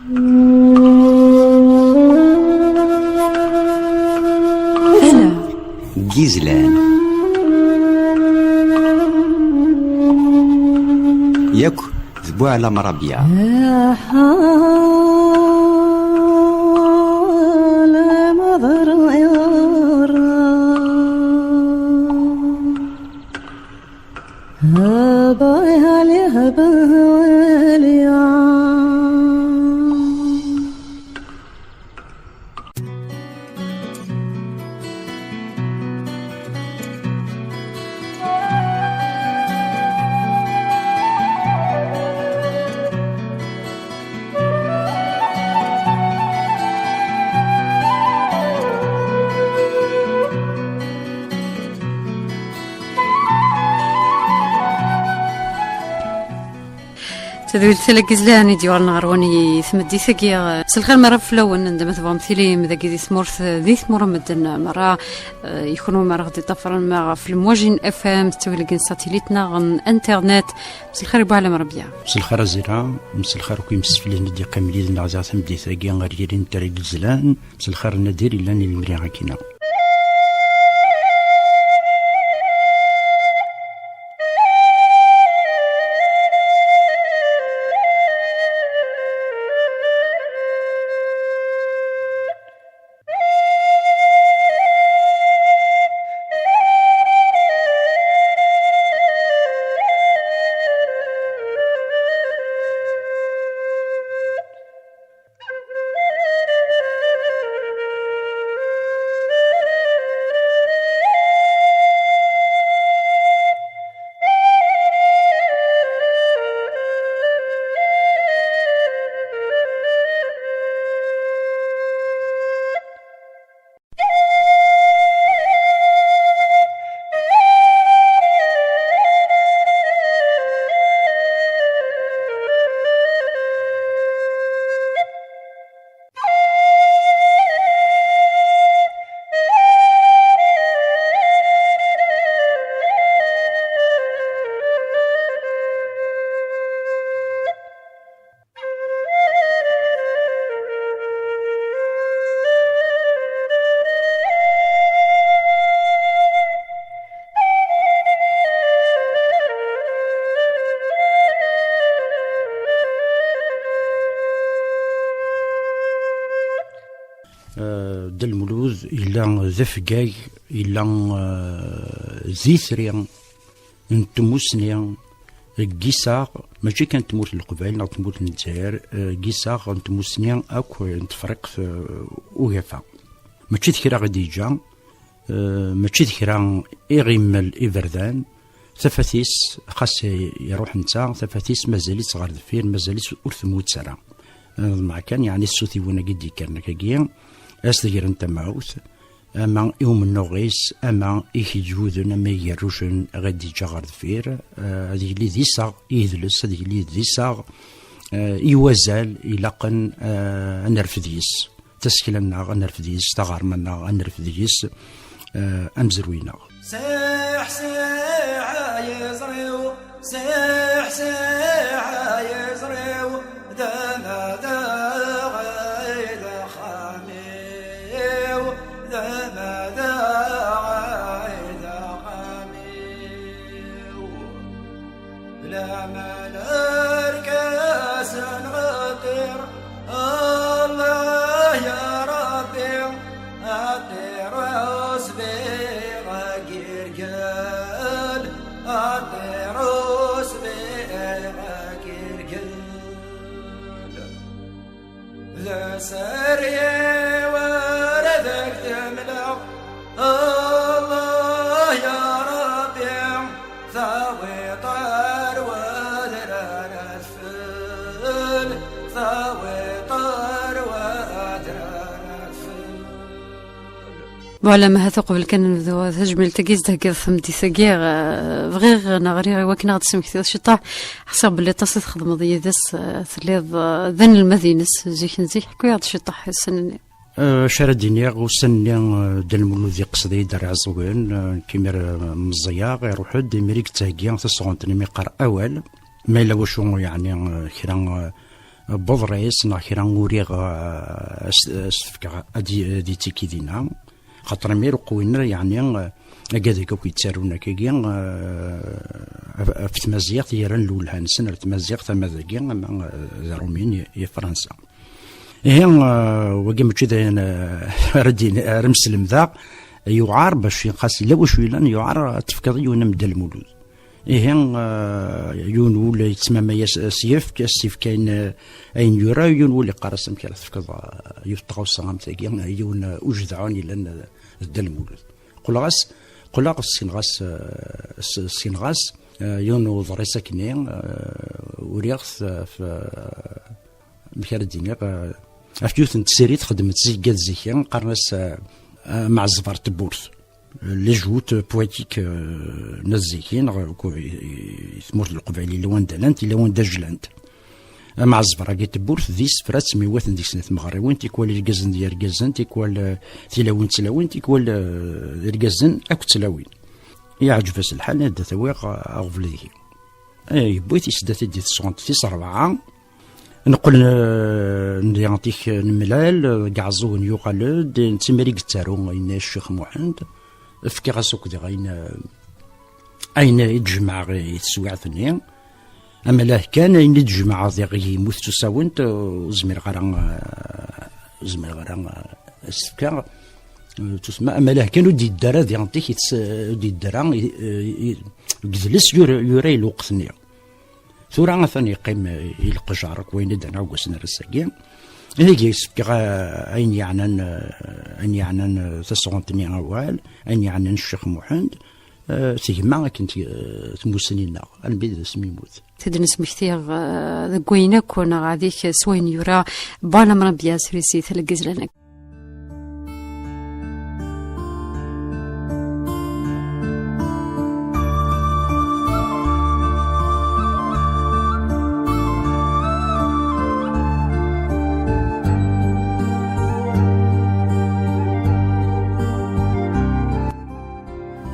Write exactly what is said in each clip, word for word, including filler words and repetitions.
Tala n yizlan. Yakk d Buɛlam Rabia. Tadwilt Tala n yizlan i d-yuɣalen ɣer wani i tmeddit-agi. Mselxir mara fell-awen, anda ma tebɣam tilim, dagi di tmurt, di tmura n medden merra, eh, i kunwi mara ɣ-d-iṭṭafaren ma ɣef lemwajin F M, ttawil-agi n satilit neɣ n internet. Mselxir i Buɛlam Rabia. Mselxir a Zira, mselxir akk imsefliden i d-yeqqimen yid-neɣ da tameddit-agi ɣer yiri n Tala n yizlan, mselxir n Nadir yellan i lemri akkin-a. Eh, Dda Lmulud yella d afeggag, yella, eh, d itri n tmusni n yiseɣ, mačči kan n tmurt n Leqbayel neɣ tmurt n Lezzayer, eh, n yiseɣ n tmusni akk n Tefriqt, eh, Ugafa. Mačči d kra i d-yeǧǧa, eh, mačči d kra i ɣ-immel iberdan. Tafat-is, xas iruḥ netta, tafat-is mazal-itt ɣer deffir, mazal-itt ur temmut ara. Eh, ḍemɛeɣ kan, yeɛni, ssutiwen-agi d-yekkren akkagi, ad s-d-gren tamawt, ama i umennuɣ-is, ama i igeǧǧuden, ama i igerrujen, ad d-yeǧǧa ɣer deffir, eh, ad yili d iseɣ i yidles, ad yili d iseɣ, eh, i wazal ilaqen, eh, ad nerfed yes. Tasekla-nneɣ ad nerfed yes, taɣerma-nneɣ ad nerfed yes, eh, amezruy-nneɣ. Siḥ, siḥ, ay iẓri-w, siḥ, siḥ, ay iẓri-w, d amadaɣ ay d axxam-iw, d amadaɣ ay d axxam-iw. Laman arkasen ɣatir, Allah ya Rabbi, aṭir usbi agirgel, aṭir usbi agirgel. D asari-w ara d ak-d-mleɣ, Allah ya Rabbi, tawiḍ ar wadrar adfel, tawiḍ ar wadrar adfel. Buɛlam, ahat uqbel kan nebdu tajmilt-agi i s-d-theggiḍ tameddit-agi, eh, bɣiɣ neɣ riɣ i wakken ad ɣ-d-tesmektiḍ ciṭṭaḥ. Ḥṣiɣ belli aṭas i txedmeḍ yid-s, eh, telliḍ, eh, d anelmad-ines zik n zik. Ḥku-yaɣ-d ciṭṭaḥ ussan-nni. Eh, acu ara d-iniɣ, ussan-nni, eh, Dda Lmulud iqsed-iyi-d ar Iɛeẓẓugen, eh, nekk imir, eh, meẓẓiyeɣ, iruḥ-d, imir i yettheggi tasɣunt-nni mi qqar awal. Ma yella wacu, yeɛni, eh, kra, eh, Buḍris neɣ kra uriɣ, eh, as-, as-t-fkeɣ ad y-, ad yettiki dinna. Xaṭer imir uqwin, yeɛni, eh, agad-agi akk yettarun akkagi, eh, af, af tmaziɣt, yerran lwelha-nsen ar tmaziɣt, ama dagi, ama, eh, d Rumi, i, i Fransa. Ihi, eh, wagi mačči d ayen, eh, ara d-in-, ara mslemdeɣ, yuɛar bac xas yella wacu yellan, yuɛar ad tefkeḍ i yiwen am Dda Lmulud. Ihi, eh, yiwen wul yettmamay as, as yefk, as yefk ayen, eh, ayen yura, yiwen wul yeqqar-as amek ara tefkeḍ, eh, yiwet tɣawsa am tagi, eh, yiwen, eh, ujedɛun yellan, eh, d Dda Lmulud. Qqleɣ-as, qqleɣ ssineɣ-as, eh, s-, ssineɣ-as, eh, yiwen n uḍris akkenni, eh, uriɣ-t, eh, f-, amek ara d-iniɣ, eh, ɣef yiwet n tsiri txeddmet zik, zik, qqaren-as, eh, eh, Mɛezber n tewwurt. Les joutes poétiques, eh, n zik, neɣ ku-, i, i tmurt n Leqbayel, yella wanda llant, yella wanda jlant. Amɛezber-agi n tewwurt d isefra ttmiwaten deg-sen tmeɣriwin, tikwal irgazen d yergazen, tikwal, eh, tilawin d tlawin, tikwal, eh, irgazen akked tlawin. Iɛǧeb-as lḥal, ad d-awiɣ, eh, aɣbel deg-i. Eh, yewwi-t, yesda-t-id di tesɣunt tis rebɛa. Neqqel, eh, n-, diɣen tik nemlal, eh, deg Iɛeẓẓugen yuɣal-d, eh, netta imir i yettaru, yenna-yas Ccix Muḥend, fkiɣ-as akk diɣ ayen, eh, ayen i d-jemɛeɣ i teswiɛt-nni. Amalah kan, ayen i d-jemɛeɣ diɣ yemmut tusawent, eh, ur zmireɣ ara, eh, ur zmireɣ ara, eh, ad s-fkeɣ, eh, tussma. Amalah kan ur d-yeddi ara diɣen tik, ur d-yeddi ara, i, i, i, deg yidles yura, yura i lweqt-nni. Tura atan yeqqim, eh, i leqjar akked wayen i d-nɛawg ass n ass-agi. Ihi yessefk, eh, ayen yeɛnan, eh, ayen yeɛnan, eh, tasɣunt-nni awal, ayen yeɛnan Ccix Muḥend, eh, tegma akken t-, eh, tmussni-nneɣ, almi d asmi yemmut. Tid nesmekti, eh, deg wayen akk neɣ adik s wayen yura Bala Mrabbi Asrisi, tleggez lana.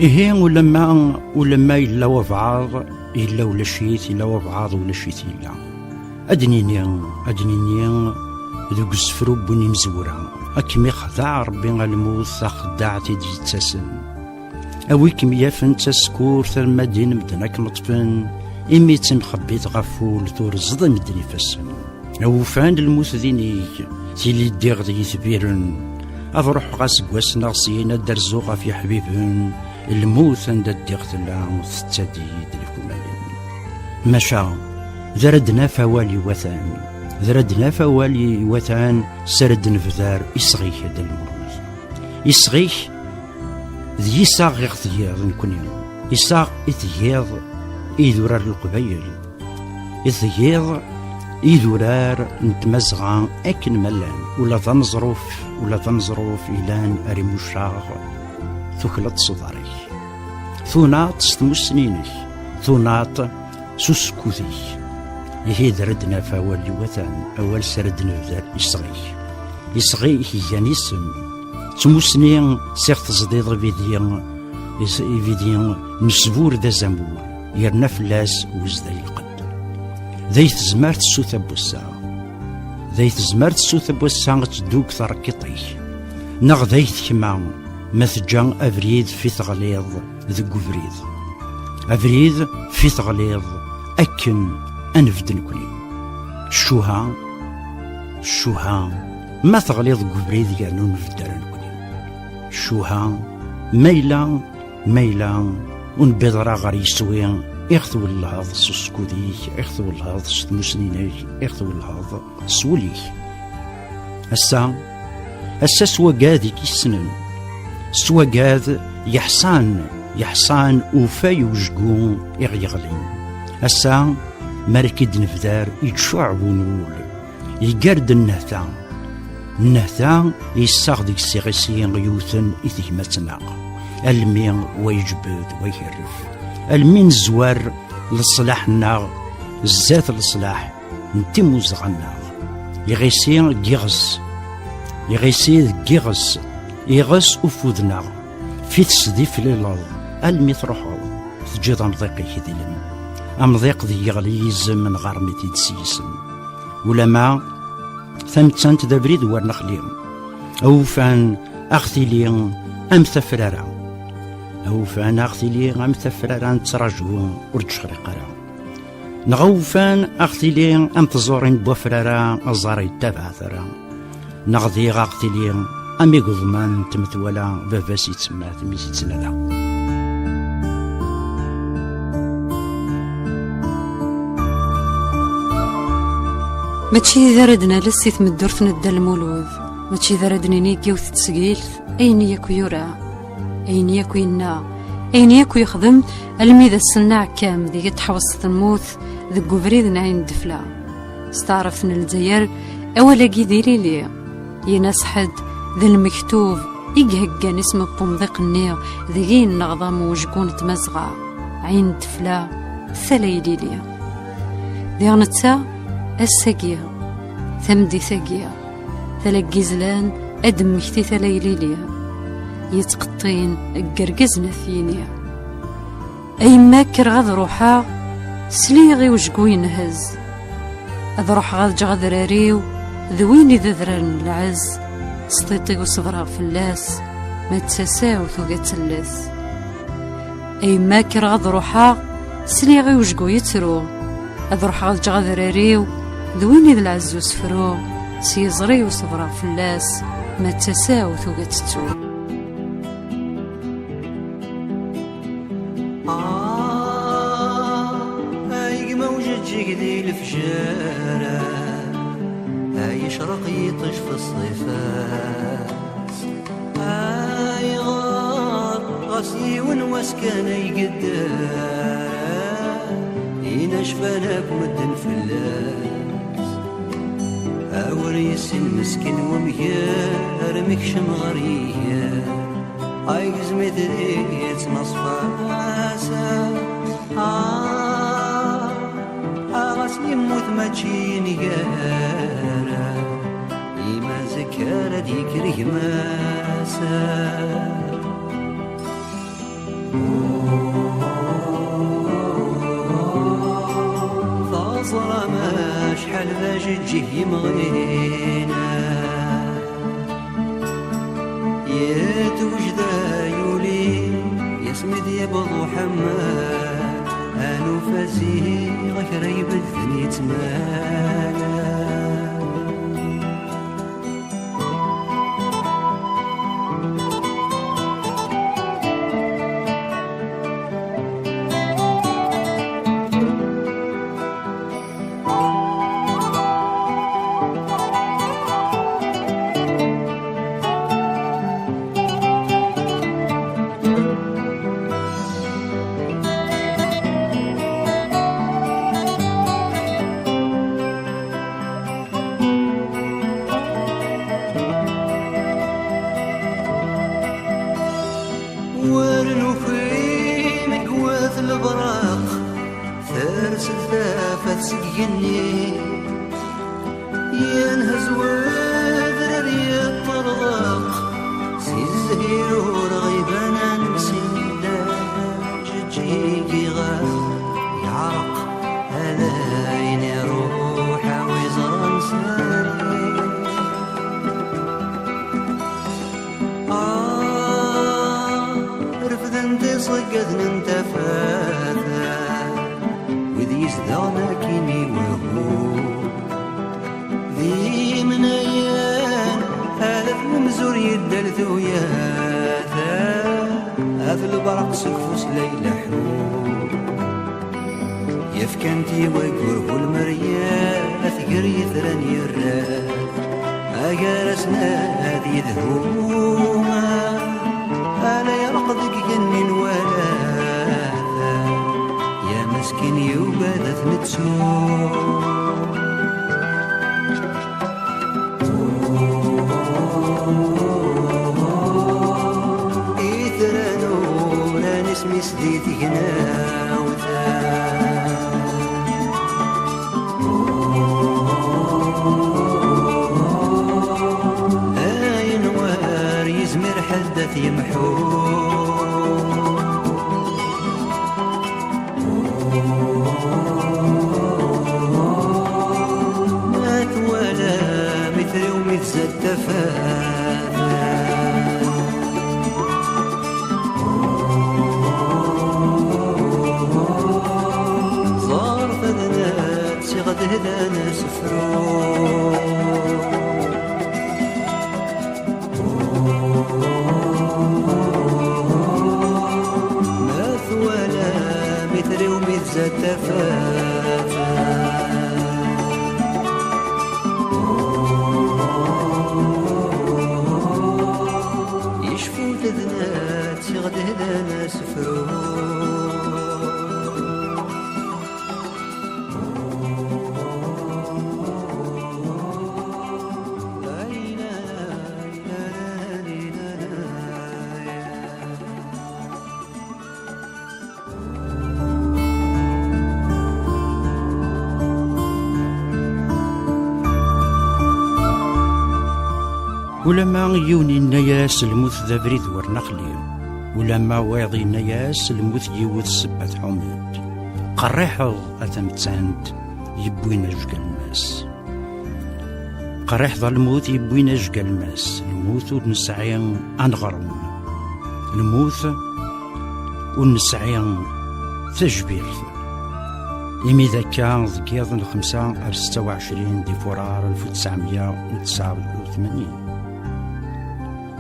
Ihi ulamma, ulamma yella wabɛaḍ, yella ulac-it, yella wabɛaḍ ulac-it yella. Ad d-nini, ad d-nini deg usefru n win imezwura, ad kem-ixdeɛ Rebbi a lmut taxeddaɛt i d-yettasen. A wi kem-yafen d tasekkurt arma din medden ad kem-ṭṭfen, imi d timxebbit ɣef wul turzeḍ i medden ifassen. A wufan lmut din-ik, tili ddiɣ d yitbiren, ad ruḥeɣ aseggas neɣ syin ad d-rzuɣ ɣef yeḥbiben, lmut anda ddiɣ tella tettadi-yi-d lkumayen. Maca, d ara d-naf awal iwatan, d ara d-naf awal iwatan, s ara d-nebder isɣi-k a Dda Lmulud. Isɣi-k d yisaɣ i ɣ-tgiḍ nekni, isaɣ i tgiḍ i idurar n Leqbayel, i tgiḍ i idurar n Tmazɣa akken ma llan, ula d aneẓruf, ula d aneẓruf ilan ar imuccaɣ, tukleḍ s uḍar-ik. Tunaḍ s tmussni-inek, tunaḍ s usekkud-ik. Ihi d ara d-naf awal iwatan, awal s ara d-nebder isɣi-k. Isɣi-k igan isem. D tmussni s iɣ teẓdiḍ ibidi, is-, ibidi mesbur d azamul, yerna fell-as wezday lqedd. D ay tezmert ssuta n wass-a. D ay tezmert ssuta n wass-a ad tdug taṛekkiṭ-ik. Neɣ d ay tekma ma teǧǧa abrid fi teɣliḍ deg ubrid. Abrid fi teɣliḍ akken ad nebded nekni. Ccuha, ccuha, ma teɣliḍ deg ubrid yerna ur nbedd ara nekni. Ccuha, ma yella, ma yella, ur nbiḍ ara ɣer yiswi, i ɣ-twellheḍ s uskud-ik, i ɣ-twellheḍ s tmussni-inek, i ɣ-twellheḍ s wul-ik. Ass-a, ass-a s wagad i k-issnen, s wagad yeḥṣan, yeḥṣan ufay ujgu i ɣ-yeɣlin. Ass-a, mi ara k-id-nebder, yettcuɛbu wul, yeggar-d nnehta. Nnehta yessaɣ deg-s iɣisi yiwten i tegmat-nneɣ, almi wa iǧbed, wa ikerref, almi nezwar leṣlaḥ-nneɣ zdat leṣlaḥ n timmuzɣa-nneɣ. Iɣisi deg iɣes, iɣisi deg iɣes, iɣes ufud-nneɣ, fi tesdiflileḍ almi truḥeḍ, teǧǧiḍ amḍiq-ik d ilem. Amḍiq deg yeɣli yizem, nɣarem-it-id s yisem. Ulama tamettant d abrid war nexli. Awufan aɣ-tili am tafrara. Awufan aɣ-tili am tafrara nettraǧu ur d-tecriq ara. Neɣ awufan aɣ-tili am tẓurin n wafrara aẓar yettabaɛ tara. Neɣ diɣ aɣ-tili am igeḍman n tmetwala, baba-s yettemmat, mmi-s yettnada. Mačči d ara d-nales si tmeddurt n Dda Lmulud, mačči d ara d-nini deg yiwet n tesgilt ayen yakk yura, ayen yakk yenna, ayen yakk yexdem, almi d ass-nni aɛekkam deg i teḥweṣ temmut deg ubrid n Ɛin Ddefla. S taɛrabt n Lezzayer, awal-agi d ilili. Yin-as ḥedd, d lmektub i iheggan isem n wemḍiq-nni deg i yenneɣḍam wejgu n Tmazɣa, Ɛin Ddefla, tala ilili. Diɣ netta, ass-agi, tameddit-agi, tala n yizlan ad d-temmekti tala ilili, yettqeṭṭin deg yergazen at yini. A yemma, kkreɣ ad ruḥeɣ, sliɣ i wejgu yenhez. Ad ruḥeɣ ad ǧǧeɣ adrar-iw d win i d adrar n lɛezz, s tiṭ-iw ṣebreɣ fell-as, ma d tasa-w tugi ad telles. A yemma, kkreɣ ad ruḥeɣ, sliɣ i wejgu yettru. Ad ruḥeɣ ad ǧǧeɣ adrar-iw d win i d lɛezz usefru, s yiẓri-w ṣebreɣ fell-as, ma d tasa-w tugi ad tettu. Ah, ay gma ujeǧǧig di lefjer, ay yecreq yiṭij f ṣṣifa-s. Ayɣer ɣas yiwen wass kan ay yedder, inacfan akk medden fell-as. Awer yissin meskin wemger, armi kcem ɣer yiger. Ay gezm-it di yettmeṣfas. Ah, ah, ɣas yemmut mačči yenger, ima zekker ad d-yekker gma-s. Teẓram acḥal d ajeǧǧig yemɣin. Yetwejda yuli, yasmi d-yewweḍ Uḥemmed, anufa ziɣ kra ibedden yettmala. War nuki mi yewwet lebraq, ters-d tafat seg igenni. Yenhez wedrar yeṭṭerḍeq, si zzhir ur ɣiban ansi d ajeǧǧig iɣer yeɛreq, ala ayen iruḥ a wi ẓran sani. Ah, refden tiṣeggaten n tafat, wid yezdaɣen akkin i wahut. D imnayen, alef umzur yeddal tuyat, at lberq seg ufus la ileḥḥu. Yefkan-t i wayyur bu lmerya, at ger yitran yerra, agar-asen ad yedhu. Ala yeṛqed deg igenni n walat, ya meskin yugad ad t-nettu. Itran uran isem-is di tegnawt. Ayen wer yezmir ḥedd ad t-yemḥu. Ma Tafat. Ẓer tadnat iɣedhdan sefru. Ma twalam itriw mi tzad tafat. Yecfu tednat iɣedhdan asefru. Ulamma yiwen yenna-yas lmut d abrid wer nexli, ulamma wayeḍ yenna-yas lmut yiwet sebba tḥumed. Qerriḥeḍ a tamettant yewwin ajgal-nnes. Qerriḥeḍ a lmut yewwin ajgal-nnes, lmut ur nesɛi aneɣrum, lmut ur nesɛi tajbirt. Imi d akka, deg yiḍ n xemsa ar setta u ɛecrin di furar alef u tesɛemya u tesɛa u tmanyin,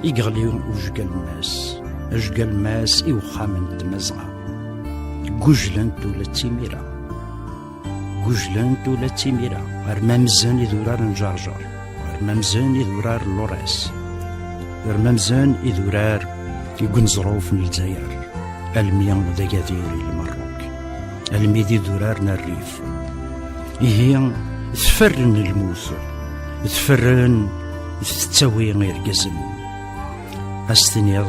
i yeɣli ujgal-nnes, ajgal-nnes i uxxam n Tmazɣa. Gujlent ula d timira. Gujlent ula d timira, ar mamzen idurar n Ǧerǧer, ar mamzen idurar n Lores, ar mamzen idurar deg uneẓruf n Lezzayer, almi d Agadir i Lmerruk, almi d idurar n Rrif. Ihi, tferren lmut, tferren tettawi irgazen. As-tiniḍ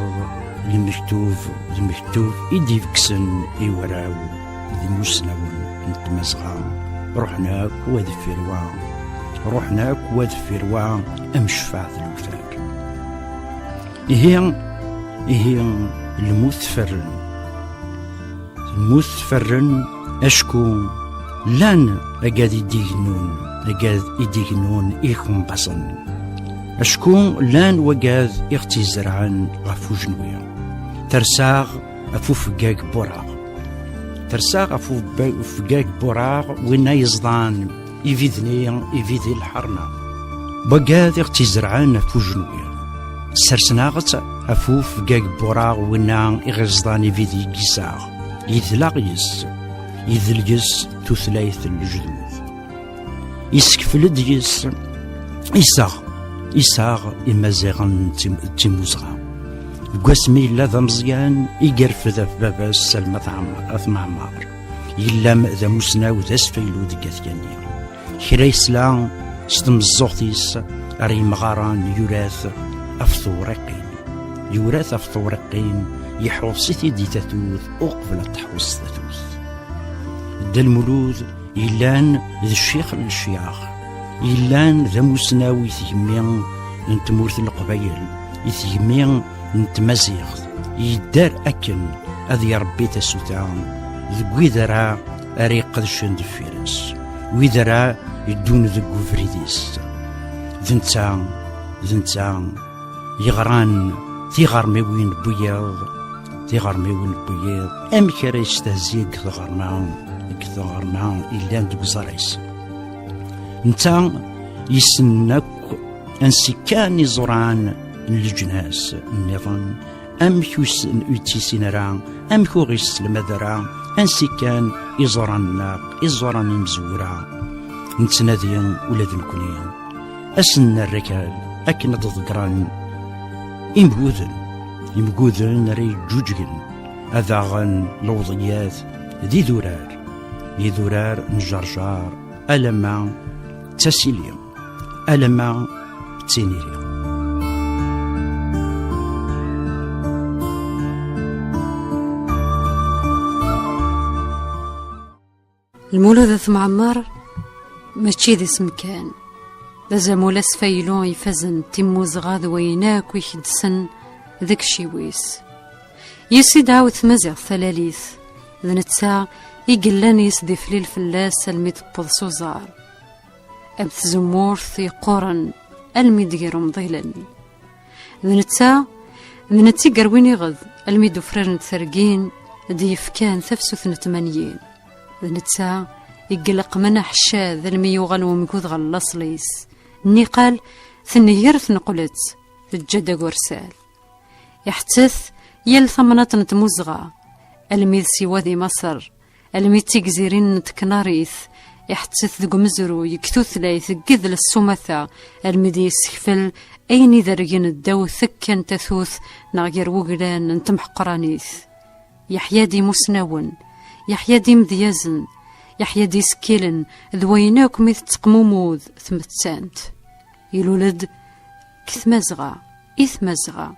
lmektub, lmektub i d-ibeksen i warraw d imusnawen n Tmazɣa, ruḥen akk wa deffir wa, ruḥen akk wa deffir wa am ccfaɛ d lewtar. Ihi, ihi, lmut tferren. Lmut tferren acku llan agad i d-igennun, agad i d-igennun i ikumbaṣen. Acku llan wagad i ɣ-tt-izerɛen ɣef ujenwi. Tersa ɣef ufeggag n wuraɣ. Tersa ɣef ufegga-, ufeggag n wuraɣ, winna yeẓḍan ibid-nni, ibid i lḥerma. Wagad i ɣ-tt-izerɛen ɣef ujenwi. Sersen-aɣ-tt ɣef ufeggag n wuraɣ, winna i ɣ-iẓḍan ibid i yiseɣ. Yedleɣ yes, yedel yes tutlayt n lejdud. Yessekfel-d yes, iseɣ, iseɣ imaziɣen n tim-, d timmuzɣa. Deg wasmi yella d ameẓyan i yerfed ɣef baba-s Salma At Ɛm-, At Mɛemmer. Yellam d amusnaw d asfaylu deg At Yanni. Kra yesla s tmeẓẓuɣt-is ar yimɣaren yura-t ɣef tewriqin. Yura-t ɣef tewriqin, iḥuṣ-it-id i tatut uqbel ad teḥuṣ tatut. Dda Lmulud yellan d ccix n lecyax, yellan d amusnaw i tgemmi n tmurt n Leqbayel, i tgemmi n tmaziɣt, yedder akken ad irebbi tasuta deg wid ara, ara iqedcen deffir-s, wid ara iddun deg ubrid-is. D netta, d netta yeɣran tiɣermiwin n wiyaḍ, tiɣermiwin n wiyaḍ, amek ara yestehzi deg tɣerma, deg tɣerma yellan deg uẓar-is. Netta yessen akk ansi kan iẓuran n leǧnas nniḍen, amek ur s-, ur tt-yessin ara, amek ur ɣ-yesselmad ara, ansi kan iẓuran-nneɣ, iẓuran imezwura, nettnadi ula d nekkni. Ad sen-nerr akal akken ad ḍeggren imguden, imguden ara yeǧǧuǧgen, ad aɣen lewḍiyat d idurar, idurar n Ǧerǧer, alamma d Tasili, alamma d Tiniri. Lmulud At Mɛemmer mačči d isem kan. D azamul asfaylu ifazen timmuzɣa d wayen akk ikeddsen deg iciwi-s. Yes i d-tɛawed tmaziɣt talalit, d netta i yellan yes d iflil fell-as almi tewweḍ s uẓar. Am tzemmurt yeqquren, almi d-gar umḍilen. D netta, d netta i yerwin iɣed almi d-ufrarent tergin, d-yefkan tafsut n tmanyin. D netta i ileqqmen aḥeccad almi yuɣal wemgud ɣer laṣel-is. Nniqal, tenher tneqqel-itt, teǧǧa-d agersal. Iḥettet yal tamnaḍt n tmuzɣa, almi d siwa di Maṣer, almi d tigzirin n teknarit, iḥettet deg umezruy, deg tutlayt, deg yidles s umata, almi d yessekfel ayen idergen ddaw tekka n tatut neɣ gar wuglan n temḥeqranit. Yeḥya-d imusnawen, yeḥya-d imedyazen, yeḥya-d isekkilen, d wayen akk mi tetteqmumud tmettant. Ilul-d deg tmazɣa, i tmazɣa.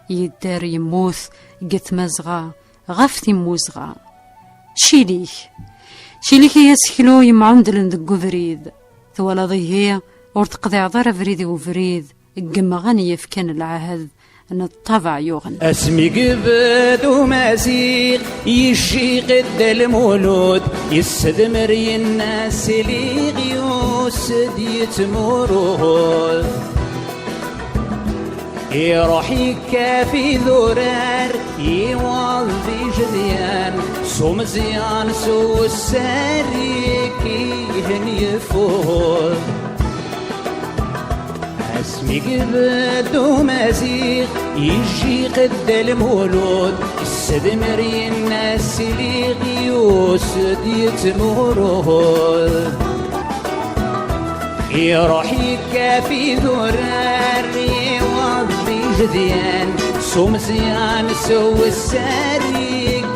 Yedder yemmut deg tmazɣa, ɣef timmuzɣa. Cilik. Cilik ay aseklu yemɛundlen deg ubrid. Twalaḍ ihi, ur teqḍiɛeḍ ara abrid i ubrid, deg yemɣan yefkan lɛahed n ṭṭabeɛ yuɣen. Asmi yebda Umaziɣ yecciq-d Dda Lmulud, yessedmer yenna sliɣ yus-d yettmurud. Iruḥ yekkat idurar, iwaḍ di Jedyan, s umeẓyan s uwessar i yihen yeffud. Asmi yebda Umaziɣ yecciq-d Dda Lmulud, yessedmer yenna sliɣ yus-d yettmurud. Iruḥ yekkat idurar, iwaḍ di Jedyan, s umeẓyan s uwessar i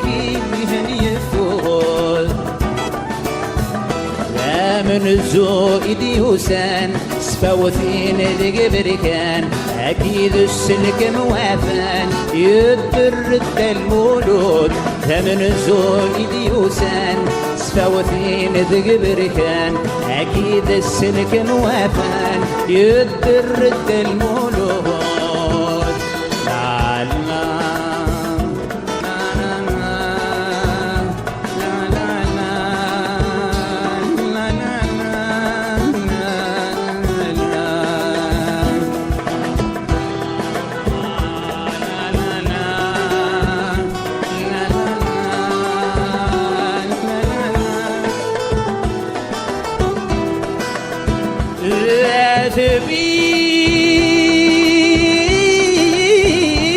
yihen yeffud. D amenzu i d-yusan, sfawtin deg iberkan, akked uselkem wafan, yedder-d Dda Lmulud. D amenzu i d-yusan, sfawtin deg iberkan, akked uselkem wafan, yedder-d Dda Lmulud. La, la, la, la, la.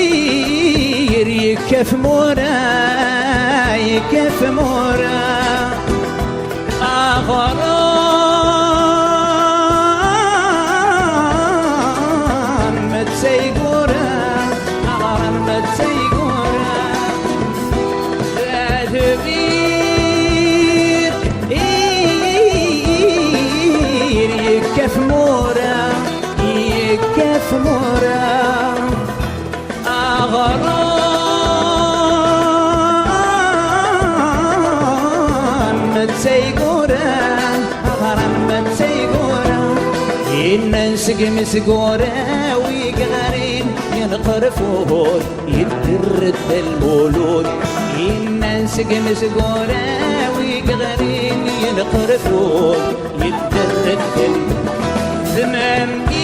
Tbir yekkat mura, yekkat mura. Aɣram d taygura, aɣram d taygura. Tbir yekkat mura, yekkat mura. Aɣram d taygura, aɣram d taygura. Innan segmi sgura wi gɣarin yenqerfud, yedder-d Dda Lmulud. Innan segmi sgura wi gɣarin yenqerfud, yedder-d Dda Lmulud. D memmi-s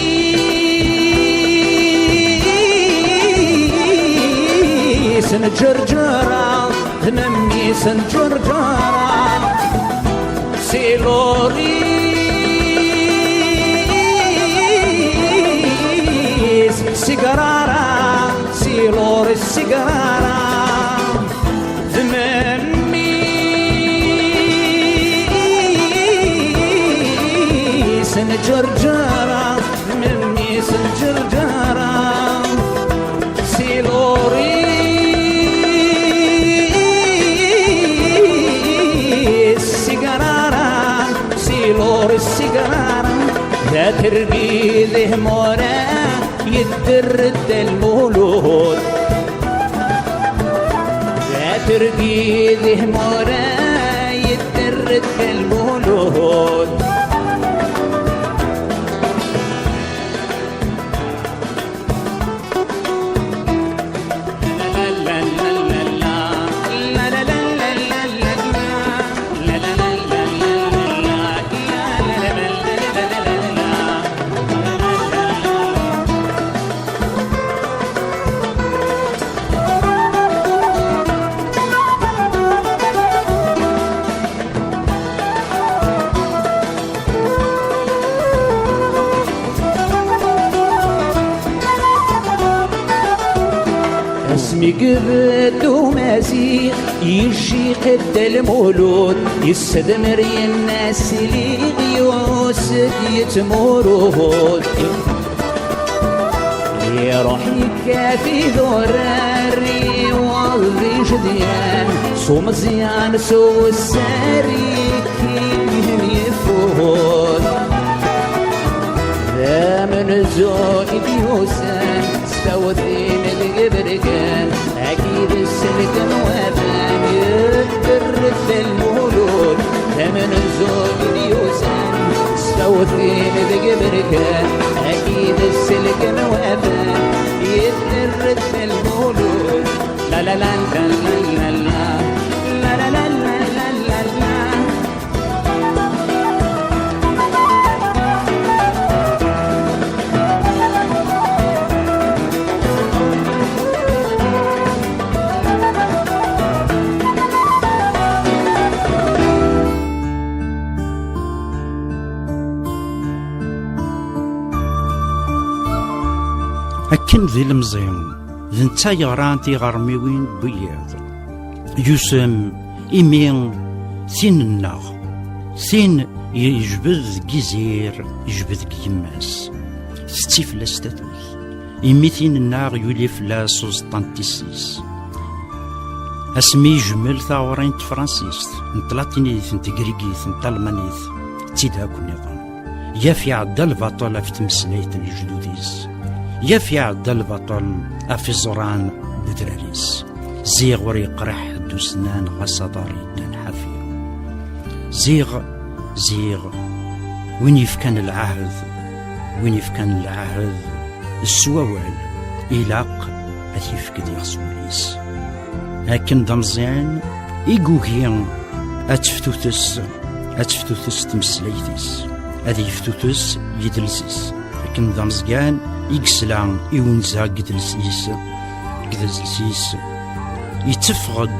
n Ǧerǧera, d memmi-s n Ǧerǧera. Si Loris Sigrara, si Loris Sigrara. D memmi-s n Ǧerǧera, d memmi-s n Ǧerǧera. Si Loris Sigrara, si Loris Sigrara. D atergid ihmura, yedder-d Dda Lmulud. D atergid ihmura, yedder-d Dda Lmulud. Yekbed umaziɣ, yecciq-d Lmulud, yessedmer yenna sliɣ yused yetmurud. Iruḥ yekkat idurar, iwaḍ d ijedyan, s umeẓyan s uwessar, ikkihem yeffud. D amenzu i d-yusan s tawtin deg iberkan, akked sselkem waman, yedderret Lmulud. D amenzu i d-yusan s tawtin deg iberkan, akked sselkem waman, yedderret Lmulud. La la la la la la la. La la la la la la la. Akken d ilemẓi, d netta yeɣran tiɣermiwin n wiyaḍ. Yusem imi tin-nneɣ, tin yejbed deg yizir, yejbed deg yemma-s, tetti fell-as tatut. Imi tin-nneɣ yuli fell-as uẓeṭṭa n tissi-s. Asmi yejmel taɣuri n tefransist, n tlatinit, n tegrigit, n talmanit, d tidak nniḍen. Yaf iɛedda lbaṭel ɣef tmeslayt n lejdud-is. Yaf iɛedda lbaṭel ɣef iẓuran n udrar-is. Ziɣ ur yeqriḥ ḥedd usnan ɣas aḍar yeddan ḥafi. Ziɣ, ziɣ, win yefkan lɛahed, win yefkan lɛahed s wawal, ilaq ad t-yefk diɣ s wul-is. Akken d ameẓyan i yugi ad teftutes, ad teftutes tmeslayt-is, ad yeftutes yidles-is. Akken d ameẓyan i yesla i unza deg yidles-is, deg yidles-is, yetteffeɣ-d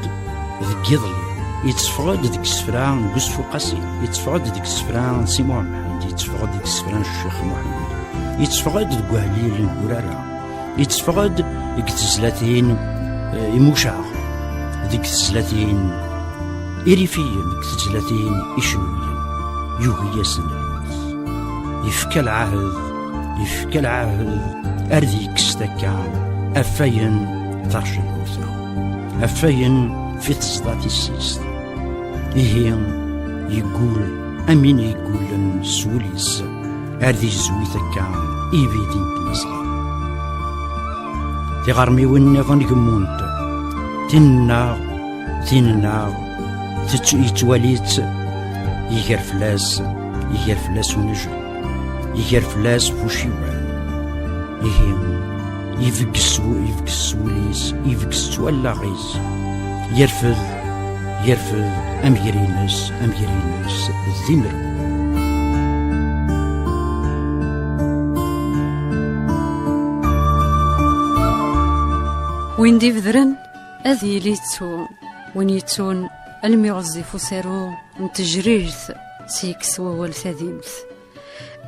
deg yiḍelli, yetteffeɣ-d deg isefra n Yusef Uqasi, yetteffeɣ-d deg isefra n Si Muḥ Mḥend, yetteffeɣ-d deg isefra n Ccix Muḥend, yetteffeɣ-d deg uhlil n Gurara, yetteffeɣ-d deg tezlatin, eh, imucaɣ, deg tezlatin irifiyen, deg tezlatin icenwiyen, yugi-yasen lmut. Yefka lɛahed, yefka lɛahed ar d-yekkes takka afayen tarcelluta, afayen fi teẓda tissist. Ihi, yeggul am win yeggulen s wul-is, ar d yezwi takka ibidi n tmazɣa. Tiɣermiwin nniḍen gemmunt, tin-nneɣ, tin-nneɣ, tettw-, yettwali-tt, iger fell-as, iger fell-as unejel, iger fell-as buciwan. Ihi, ibegges s wu-, ibegges s wul-is, ibegges s wallaɣ-is, yerfed, yerfed amger-ines, amger-ines d imerbu. Win d-ibedren ad yili yettu, win yettun almi ɣezzif usaru n tejrirt s yekkes wawal tadimt.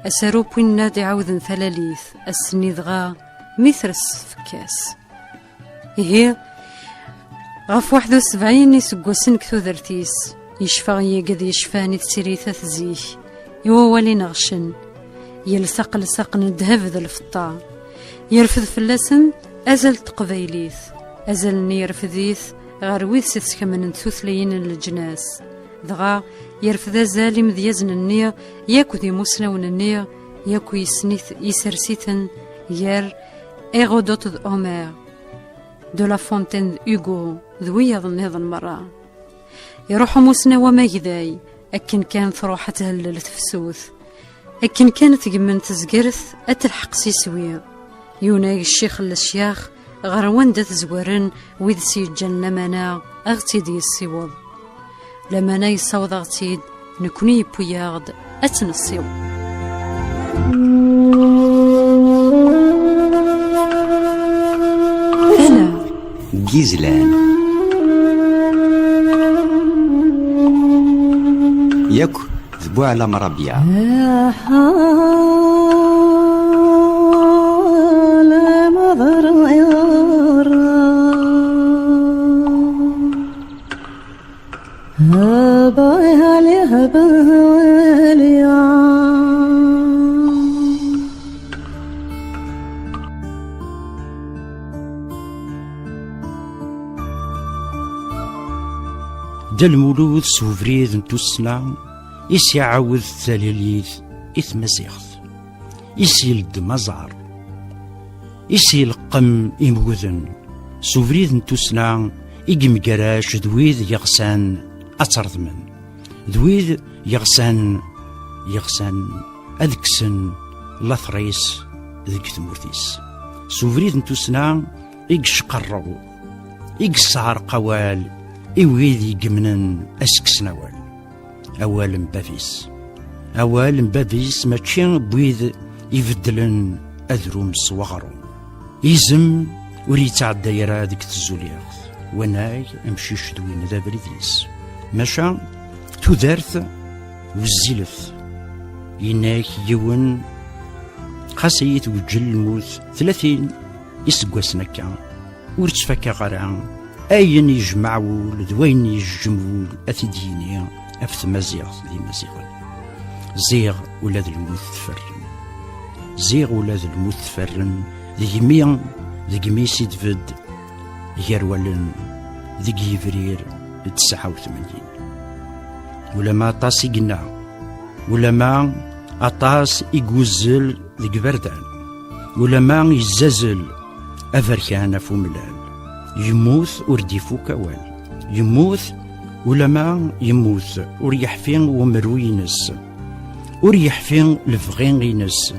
Asaru n winna d-iɛawden talalit, ass-nni dɣa mi tres tfekka-s. Ihi, ɣef waḥed u sebɛin iseggasen deg tudert-is, yecfa i yagad yecfan i tessirit at zik, i wawal ineɣcen, yelsa aqelseq n ddheb d lfeṭṭa, yerfed fell-asen azal n teqbaylit, azal-nni yerfed-it ɣer wid s teskemnent tutlayin n leǧnas, dɣa yerfed azal imedyazen-nni yakk d imusnawen-nni yakk yesnit-, yesers-iten gar Hérodote d Homère, de La Fontaine d Hugo d wiyaḍ nniḍen merra. Iruḥ umusnaw amagday, akken kan truḥ ad thellel tefsut, akken kan tgemmen tezgert ad telḥeq s iswi. Yunag ccix n lecyax ɣer wanda tezwaren wid s-yeǧǧan lamana a ɣ-tt-id-yessiweḍ. Lamana yessaweḍ-aɣ-tt-id, nekni yewwi-yaɣ-d ad tt-nessiweḍ. Tala. Gizlan. Yakk d Buɛlam Rabia. Dda Lmulud s ubrid n tussna i s-iɛawed talilit i tmaziɣt, i s-ileddem aẓar, i s-ileqqem imguden. S ubrid n tussna i yemgarac d wid yeɣsan ad tt-reḍmen, d wid yeɣsan, yeɣsan ad kksen later-is deg tmurt-is. S ubrid n tussna i yecqerrew, i yesseɛreq awal i wid yemnen ad s-kksen awal. Awal n bab-is. Awal n bab-is mačči n wid ibeddlen adrum s weɣrum. Izem ur yettɛedday ara deg tzuliɣt, wanag amcic d win d abrid-is. Maca tudert wezzilet. Yenna-ak yiwen, xas ad iyi-tweǧǧel lmut tlatin iseggasen akka, ur ttfakaɣ ara ayen yejmeɛ wul d wayen yejjem wul ad t-id-yini ɣef tmaziɣt d imaziɣen. Ziɣ ula d lmut tferren. Ziɣ ula d lmut tferren deg mi, deg mi s-idbed gar wallen deg yebrir d tesɛa u tmanyin. Ulama aṭas i yenna, ulama aṭas i yuzzel deg iberdan, ulama yezzazel aberkan ɣef umellal. Yemmut ur d-ifuk awal. Yemmut, ulama yemmut ur yeḥfi umruy-ines, ur yeḥfi lebɣi-ines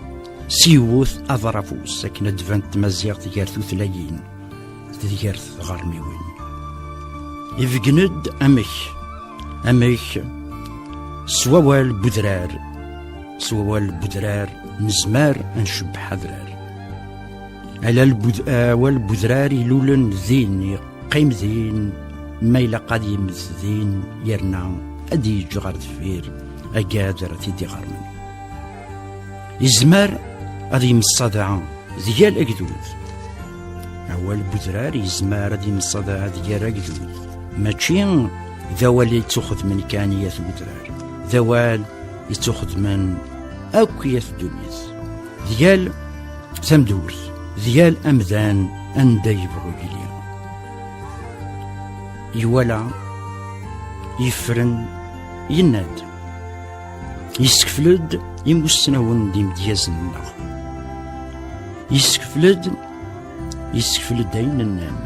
s yiwet aḍrafus akken ad d-tban tmaziɣt gar tutlayin d gar tɣermiwin. Ibeggen-d amek, amek s wawal n udrar, s wawal n udrar nezmer ad ncebbeḥ adrar. Ala lbud-, awal n udrar ilulen din, yeqqim din, ma ilaq ad yemmet din, yerna ad d-yeǧǧ ɣer deffir agad ara t-id-iɣermen. Yezmer ad yemmeṣṣada d yal agdud. Awal n udrar yezmer ad yemmeṣṣada d yal agdud. Mačči d awal yettuxedmen kan i yat udrar. D awal yettuxedmen akk i yat ddunit. D yal tamdurt, d yal amdan anda yebɣu yili. Iwala, yefren, yenna-d. Yessekfel-d imussnawen d imedyazen-nneɣ. Yessekfel-d, yessekfel-d ayen nnan,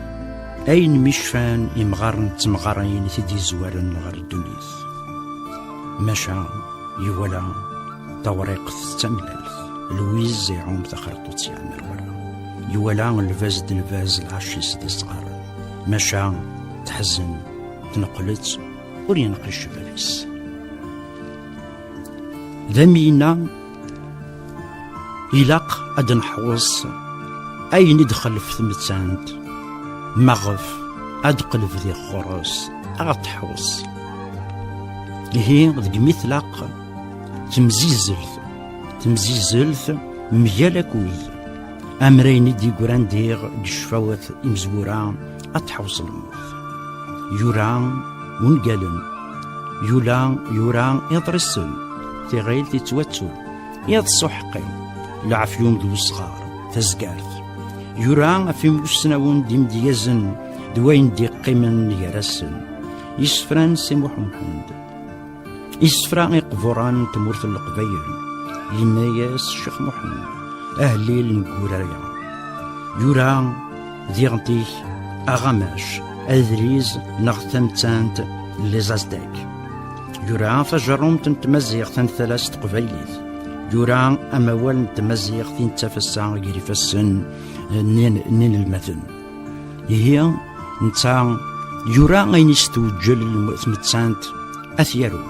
ayen mi cfan imɣaren d temɣarin i t-id-yezwaren ɣer ddunit. Maca iwala tawriqt d tamellalt, lwiz iɛum taxerṭut yeɛmer wara. Iwala lbaz d lbaz, lɛac-is d isɣaren. Maca teḥzen, tneqlet, ur yenqic bab-is. D am yenna, ilaq ad neḥwes ayen i d-xellef tmettant, maɣef ad qelb di ɣur-s ad ɣ-teḥwes? Ihi deg mi tlaq temzizzelt, temzizzelt mgal akud, amrayen i d-yeggran diɣ deg ccfawat imezwura ad teḥwes lmut. Yura ungalen, yula, yura iḍrisen, tiɣilt yettwattun, iḍ s uḥeqqi, leɛfyum d usɣar, tazgart. Yura ɣef imussnawen d imedyazen d wayen d-iqqimen gar-asen. Isefra n Si Muḥ Umḥend. Isefra iqburen n tmurt n Leqbayel. Yenna-yas Ccix Muḥend, ahellil n Guraya. Yura diɣen-ik aɣamac, adriz neɣ tamettant n Les Aztèques. Yura tajerrumt n tmaziɣt n tala s teqbaylit. Yura amawal n tmaziɣt i nettaf ass-a gar ifassen n, n inelmaden. Ihi, netta yura ayen i s-tewǧel lm-, tmettant, ad t-yaru.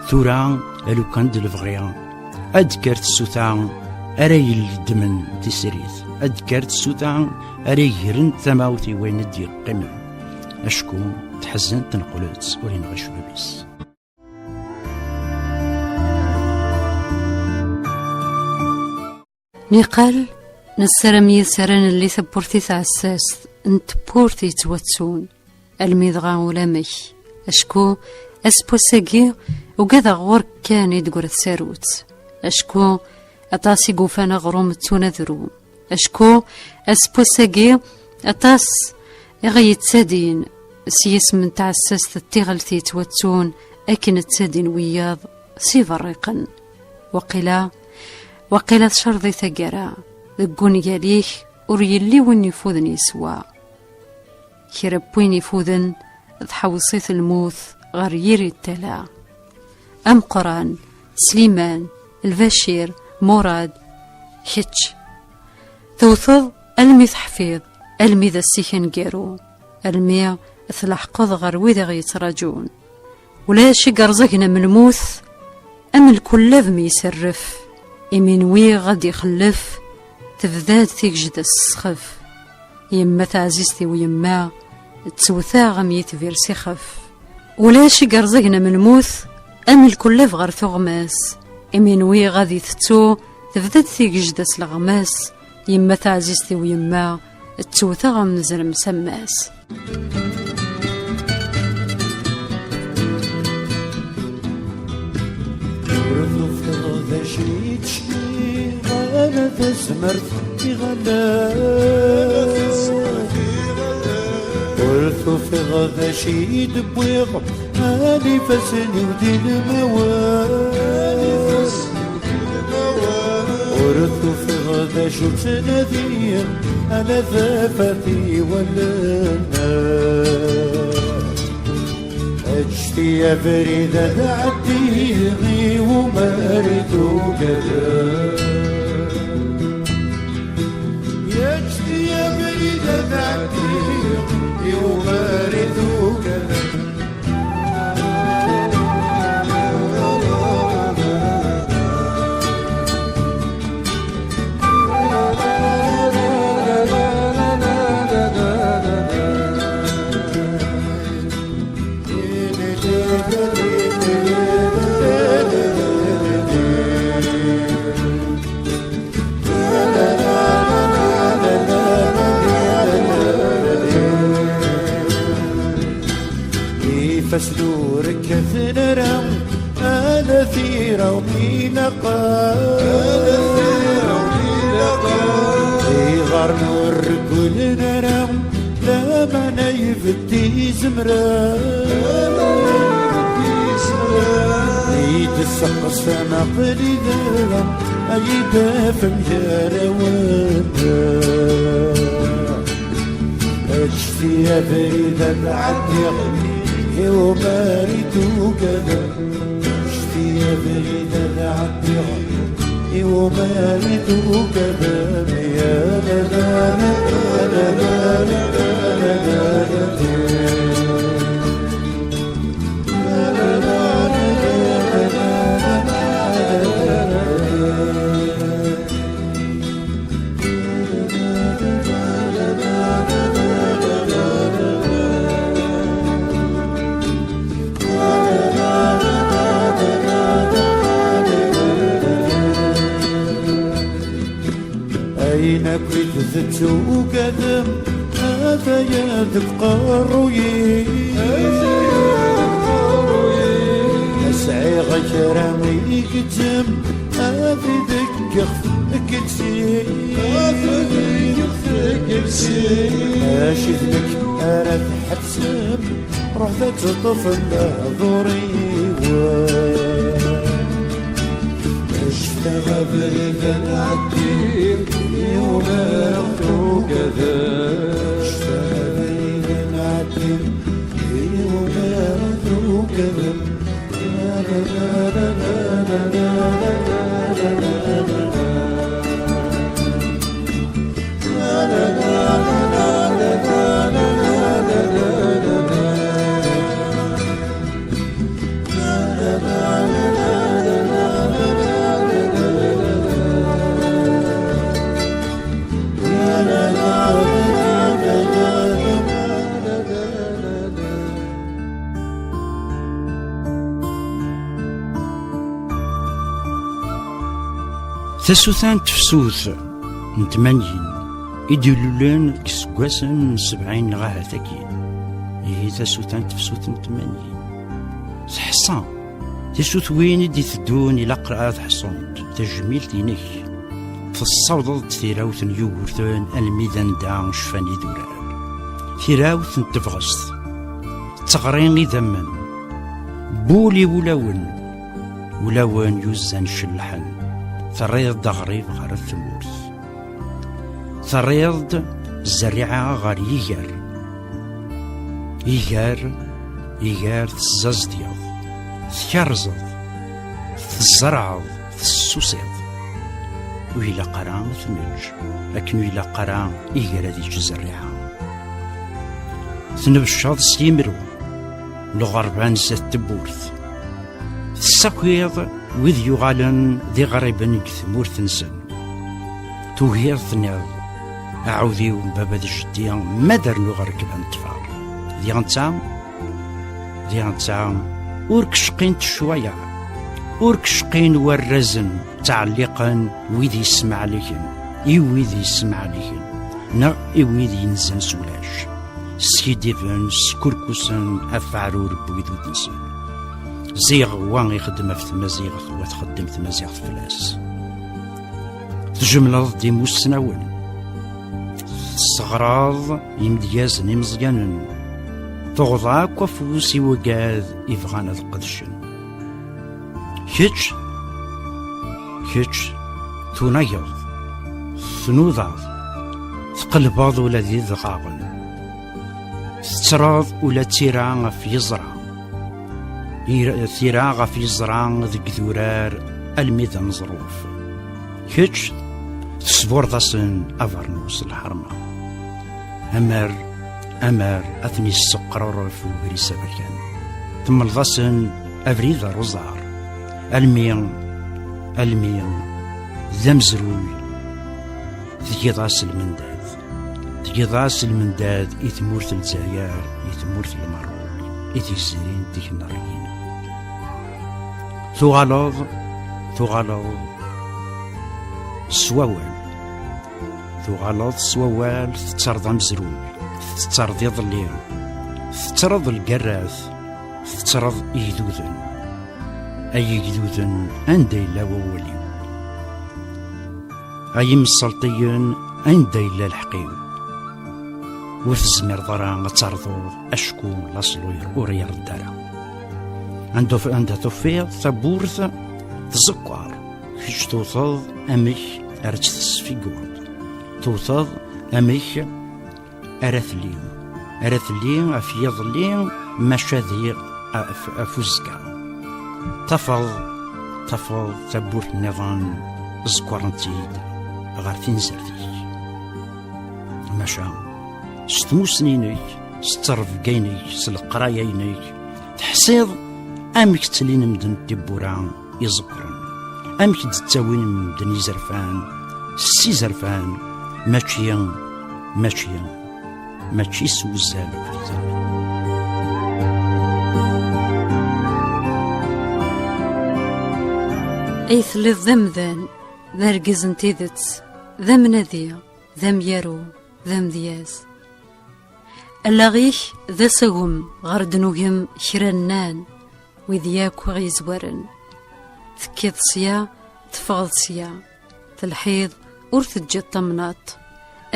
Tura, a lukan d lebɣi, ad d-kker tsuta ara ileddmen tisrit, ad d-kker tsuta ara igren tamawt i wayen i d-yeqqimen. Acku teḥzen tenqel-itt ur yenɣi ccbab-is. Niqal, nessaram yis ara nelli tawwurt i tɛessast n tewwurt yettwattun, almi dɣa ulamek. Acku asewwas-agi ugadeɣ ɣur-k kan i d-teggra tsarut. Acku aṭas i yufan aɣrum ttun adrum. Acku asewwas-agi aṭas i ɣ-yettadin, s yisem n tɛessast d tiɣelt yettwattun akken ttadin wiyaḍ s iberriqen. Waqila, waqila tcerḍ i taggara, deg wungal-ik ur yelli win ifuden yeswa. Kra n win ifuden, tḥewṣ-it lmut ɣer yiri n tala. Ameqqran, Sliman, Lbacir, Murad, kečč. Tewteḍ almi teḥfiḍ, almi d ass-ik aneggaru, almi tleḥqeḍ ɣer wid i ɣ-yettraǧun. Ulac i yerẓagen am lmut, am lkullab mi iserref, imi nwiɣ ad ixellef, tebda-d tigejda s ssxef. Yemma taɛzizt-iw yemma, ttewteɣ am yitbir s ixef. Ulac i yerẓagen am lmut, am lkullab ɣer tuɣmas, imi nwiɣ ad itettu, tebda-d tigejda s leɣmas. Yemma taɛzizt-iw yemma, ttewteɣ am nezrem s ammas. Ur tufiḍ d acu i tecniḍ, ala tazmert i ɣallen. Ur tufiḍ d acu i d-wwiɣ, ala ifassen-iw di lmawan. Ur tufiḍ d acu ttnadiɣ, ala tafat i wallen. Ǧǧet-iyi abrid ad ɛeddiɣ i umar i tugadem. Ǧǧet-iyi abrid ad ɛeddiɣ i umar i tugadem. Ifassen ur kkaten ara, ala tira umi ilaqen. Iɣarn ur regglen ara, lameɛna ibedd izemren. I d-tesseqsam aql-i da, ay d-afem gar-awen. Ǧǧet-iyi abrid ad ɛeddiɣ i umar i tugadem. Ǧǧet-iyi abrid ad ɛeddiɣ i umar i tugadem. Ya la la la la la la la la la. Ayen akk i d-tettugadem, ataya deg uqerruy-i. Sɛiɣ kra i gezzem, ad t-id-kkexf gelsi. Ad t-id-kkexf gelsi. Mačči d nekk ara tḥebsem, ruḥet ad teṭṭfem lehdur-iw. Ǧǧet-aɣ abrid ad nɛeddi, i umar i tugadem. Ǧǧet-aɣ abrid ad nɛeddi, i umar i tugadem. Tasuta n tefsut n tmanyin i d-ilulen deg iseggasen n sebɛin neɣ ahat akkin. Ihi tasuta n tefsut n tmanyin. Teḥṣa. Tisutwin i d-iteddun ilaq ad ḥṣunt tajmilt-inek. Tessawḍeḍ-d tirawt n Yugurten almi d anda cfan idurar. Tirawt n tebɣest. Teɣri idammen, wul i wulawen, ulawen yuzzan cellḥen, terriḍ-d aɣrib ɣer tmurt. Terriḍ-d zzerriɛa ɣer yiger. Iger, iger tezzazdiḍ, tkerzeḍ, tzerɛeḍ, tessusiḍ. Ur ilaq ara ad t-neǧǧ, akken ur ilaq ara iger ad yečč zzerriɛa. Tnebceḍ s yimru, lɣerba n zdat tewwurt. Tessakiḍ wid yuɣalen d iɣriben deg tmurt-nsen. Tugiḍ tenniḍ, aɛudiw n baba d jeddi, ma d rnuɣ rrekba n ṭṭfer. Diɣ netta, diɣ netta, ur k-cqint ccwayeɛ, ur k-cqin warrazen ttɛelliqen wid yesmeɛliken, i wid yesmeɛliken, neɣ i wid yenzan s ulac. Skidiben, skurkusen ɣef weɛrur n wid ur d-nsan. Ziɣ wa ixeddem ɣef tmaziɣt, wa txeddem tmaziɣt fell-as. Tjemleḍ-d imussnawen, tesseɣraḍ imedyazen imeẓyanen, tuɣeḍ akk afus i wigad ibɣan ad qedcen. Kečč, kečč tunageḍ, tnudaḍ, tqelbeḍ ula d idɣaɣen, tettreḍ ula d tira ɣef yeẓra, ir-, tira ɣef yeẓra deg idurar almi d aneẓruf. Kečč tesburḍ-asen abernus n lḥerma. Amer, amer ad ten-yesseqruref wegris aberkan. Temleḍ-asen abrid ar uẓar. Almi, almi d amezruy tgiḍ-as lmendad. Tgiḍ-as lmendad i tmurt n Lezzayer, i tmurt n Lmerruk, i tigzirin tikenriyin. Tuɣaleḍ, tuɣaleḍ s wawal. Tuɣaleḍ s wawal, tettreḍ amezruy, tettreḍ iḍelli, tettreḍ lgerrat, tettreḍ igduden. Ay igduden, anda yella wawal-iw? Ay imselṭiyen, anda yella lḥeqq-iw? Ur tezmireḍ ara ad terḍuḍ acku laṣlu ur iṛedd ara. Anda uf-, anda tufiḍ tawwurt tẓekkeṛ, kečč tewteḍ amek ara tt-tesfiggeḍ. Tewteḍ amek ara telli, ara telli ɣef yiḍelli, maca diɣ ɣef, ɣef uzekka. Tafeḍ, tafeḍ tawwurt nniḍen ẓekkren-tt-id ɣer tinzert-ik. Maca, s tmussni-inek, s ttrebga-inek, s leqraya-inek, teḥṣiḍ amek ttlin medden tiwwura iẓekkren, amek d-ttawin medden izerfan s izerfan, mačči, mačči, mačči s wuzzal akked iẓerfan. Ay telliḍ d amdan, d argaz n tidet, d amnadi, d amyaru, d amedyaz. Allaɣ-ik d asagem ɣer d-nugem kra nnan wid yakk i ɣ-yezwaren. Tekkiḍ sya, teffɣeḍ sya, telḥiḍ ur teǧǧiḍ tamnaḍt,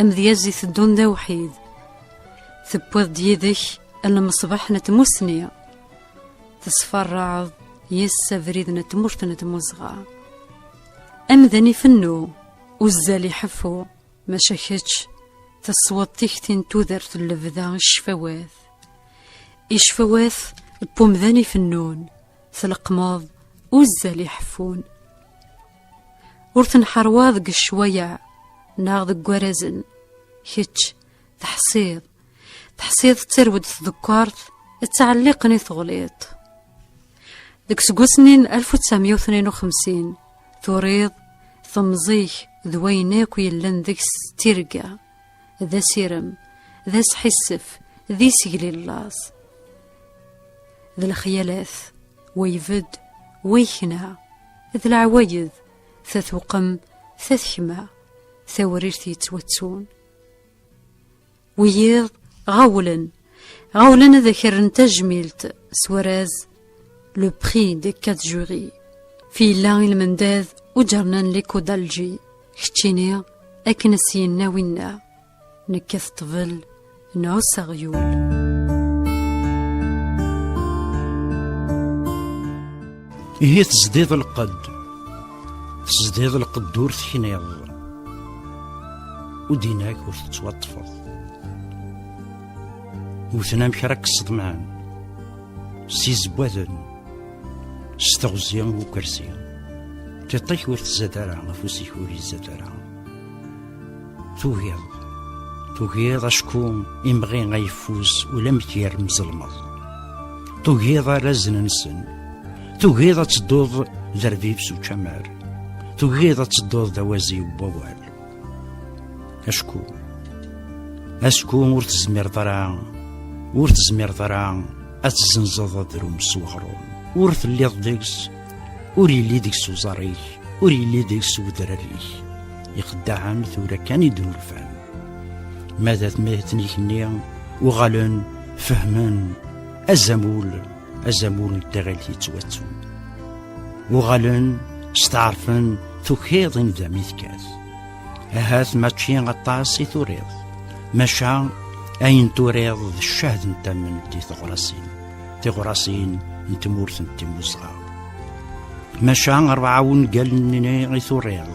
amedyaz iteddun d awḥid. Tewwiḍ-d yid-k lmeṣbaḥ n tmussni, tesferraɛeḍ yes-s abrid n tmurt n tmuzɣa. Amdan ifennu, uzzal iḥeffu, maca kečč tesweḍ tikti n tudert n lebda i ccfawat. I ccfawat n wemdan ifennun, tleqqmeḍ uzzal iḥeffun. Ur tenḥerwaḍ deg ccwayeɛ neɣ deg warazen. Kečč teḥṣiḍ, teḥṣiḍ ttarwed tdekkart ttɛelliqen i teɣliḍt. Deg useggas-nni n alef u tesɛemya u tnin u xemsin, turiḍ temẓi-k d wayen akk yellan deg-s d tirga, d asirem, d asḥissef, d isegli n laẓ. D lexyalat, wa ibedd, wa yekna, d leɛwayed, ta tewqem, ta tekma, tawrirt yettwattun. Wiyiḍ ɣawlen, ɣawlen ad ak-rren tajmilt s warraz le prix des quatre jurys. Fi yella i lmendad uǧernan Lico d'Alger, keččini akken as-yenna winna, nekkat ṭṭbel, nɛuss aɣyul. Ihi tezdiḍ lqedd, tezdiḍ lqedd ur tekniḍ, ur d-inak ur tettwaṭṭfeḍ. Wten amek ara k-sseḍmɛen s izewwaden, s teɣzi n ukersi. Tiṭ-ik ur tzad ara, afus-ik ur izad ara. Tugiḍ, tugiḍ acku imɣi ayeffus ulamek yermez lmeẓ. Tugiḍ arrazen-nsen, tugiḍ ad tedduḍ d rbib s učamar, tugiḍ ad tedduḍ d awazi n wawal. Acku, acku ur tezmireḍ ara, ur tezmireḍ ara ad tezzenzeḍ adrum s weɣrum. Ur telliḍ deg-s, ur yelli deg-s uẓar-ik, ur yelli deg-s udrar-ik. Ixeddaɛen tura kan i d-nulfan. Ma d atmaten-ik-nni uɣalen fehmen azamul, azamul n tiɣilt yettwattun. Uɣalen steɛṛfen tukiḍ i nndam i tekkat. Ahat mačči aṭas i turiḍ, maca ayen turiḍ d ccahd n tamemt di teɣrasin, tiɣrasin n tmurt n Timmuzɣa. Maca rebɛa wungalen-nni i turiḍ,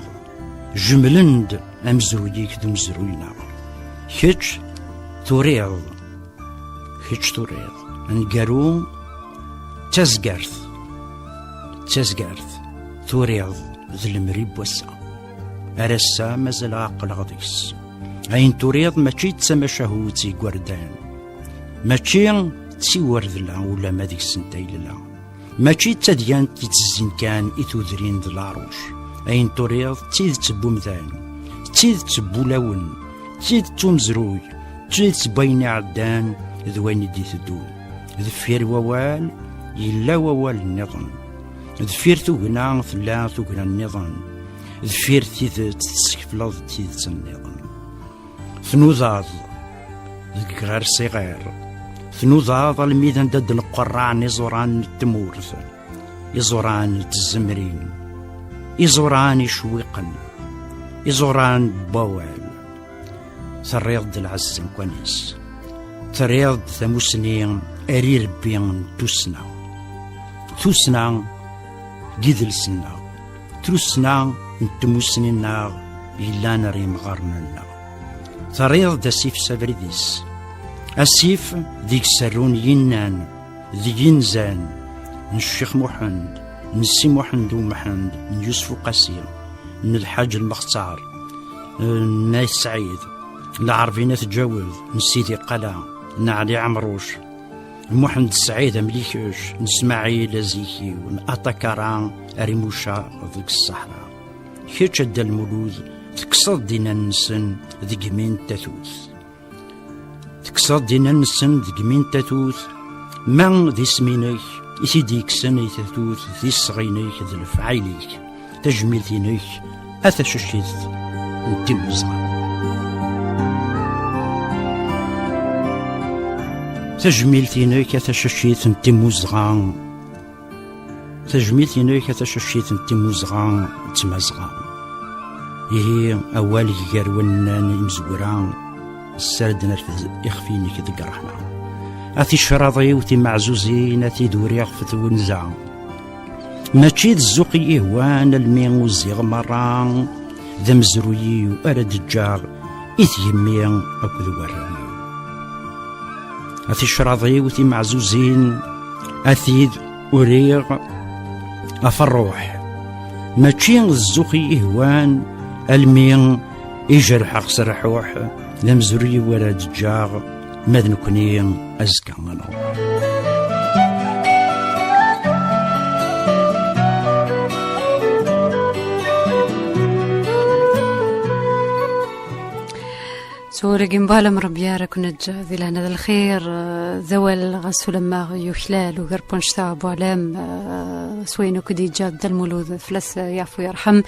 jemlen-d amezruy-ik d umezruy-nneɣ. Kečč turiḍ, kečč turiḍ, aneggaru d tazgart, d tazgart turiḍ d lemri n wass-a. Ar ass-a mazal aql-aɣ deg-s. Ayen turiḍ mačči d tamacahut i yigerdan, mačči d tiwerdla ulamma deg-sent ay nella. Mačči d tadyant i ttezzin kan i tudrin d laṛuc. Ayen turiḍ d tidet n wemdan, d tidet n wulawen, d tidet n umezruy, d tidet n wayen iɛeddan d wayen i d-iteddun. Deffir wawal, yella wawal nniḍen. Deffir tugna, tella tugna nniḍen. Deffir tidet, tessekfleḍ tidet nniḍen. Tnudaḍ deg gar siɣir, tnudaḍ almi d anda d-nqerraɛen iẓuran n tmurt, iẓuran n tzemrin, iẓuran icewwiqen, iẓuran n wawal. Terriḍ-d lɛezz amkan-is, terriḍ-d tamusni ar irebbi n tussna. Tussna deg idles-nneɣ, tussna n tmusni-nneɣ yellan ar yimɣaren-nneɣ. Terriḍ-d asif s abrid-is, asif deg serrun yinnan d yinzan n Ccix Muḥend, n Si Muḥend Umḥend, n Yusef Uqasi, n Lḥaǧ Lmextar, n Ayt Sɛid, n Lɛerbi n At Ǧawed, n Sidi Qala, n Ɛli Ɛemruc, n Muḥend Sɛid Amlikec, n Smaɛil Azikiw, n Atakara Arimuca deg Ṣṣeḥra. Kečč a Dda Lmulud, tekkseḍ-d inan-nsen deg imi n tatut. Tekkseḍ-d inan-nsen deg imi n tatut, ma d isem-inek i t-id-yekksen i tatut d iseɣ-inek d lefɛayel-ik. Tajmilt-inek a tacacit n Timmuzɣa. Tajmilt-inek a tacacit n Timmuzɣa. Tajmilt-inek a tacacit n Timmuzɣa d Tmazɣa. Ihi awal gar wannan imezwura, ssarden rfed ixef-inek deg ṛṛeḥma. A ticraḍ-iw timeɛzuzin, a tid uriɣ f twenza. Mačči d zzux i yi-hwan almi uziɣ merra, d amezruy-iw ara d-ǧǧeɣ i tgemmi akked warraw-iw. A ticraḍ-iw timeɛzuzin, a tid uriɣ ɣef ṛṛuḥ. Mačči d zzux i yi-hwan almi i jerḥeɣ s rrḥuḥ, d amezruy-iw ara d-ǧǧeɣ ma d nekkni azekka. Tura gimbalam Rebbi ara ken-neǧǧ di lehna d lxir, eh, d awal ɣas ulamma yuklal ugar n wannect-a Buɛlam, eh, s wayen akk d-yeǧǧa Dda Lmulud fell-as, eh, yeɛfu yerḥem.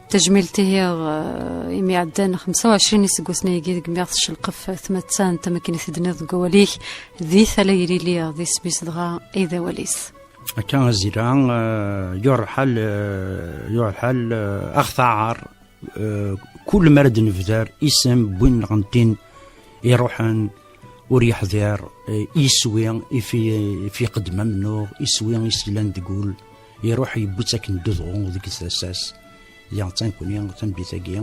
Tajmilt ihi, eh, imi ɛeddan xemsa u ɛecrin iseggasen-agi deg mi ɣ-tcelqef tmettant, am akken i t-id-tenniḍ deg wawal-ik, di tala yelli lliɣ, d isem-is dɣa i d awal-is. Akka azira, eh, yuɣ lḥal, eh, yuɣ lḥal, eh, aɣ-taɛer, eh, kul mi ara d-nebder isem n win neɣ n tin iruḥen, ur yeḥdir, eh, iswi i fi, i fi iqeddem amennuɣ, iswi i s-yellan deg ul, iruḥ yewwi-tt akken d udɣu deg tasa-s. Diɣ atan kuni tameddit-agi,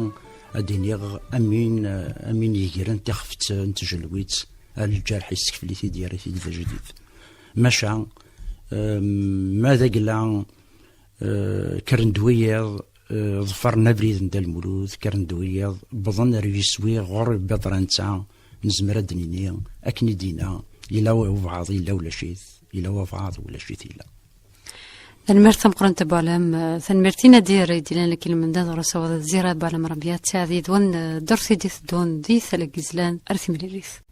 ad d-iniɣ amin, amin yegren tixeft n tjelwit, ar lǧerḥ yessekfel-it-id, yerr-it-id d ajdid. Maca, em, ma d agla, eh, kkren-d wiyaḍ, eh, ḍefren abrid n Dda Lmulud, kkren-d wiyaḍ, wwḍen ar yiswi ɣur Biḍra netta, nezmer ad d-nini, akken i d-yenna, yella wabɛaḍ, yella ulac-it, yella wabɛaḍ, ulac-it, yella. Tanemmirt tameqqrant a Buɛlam, eh, tanemmirt i Nadir i d-yellan akken lmend ad ɣur-as awaḍ ad zira a Buɛlam Rebya, ttiɛad yid-wen, eh, ddurt i d-iteddun di Tala n Yizlan ar timlilit.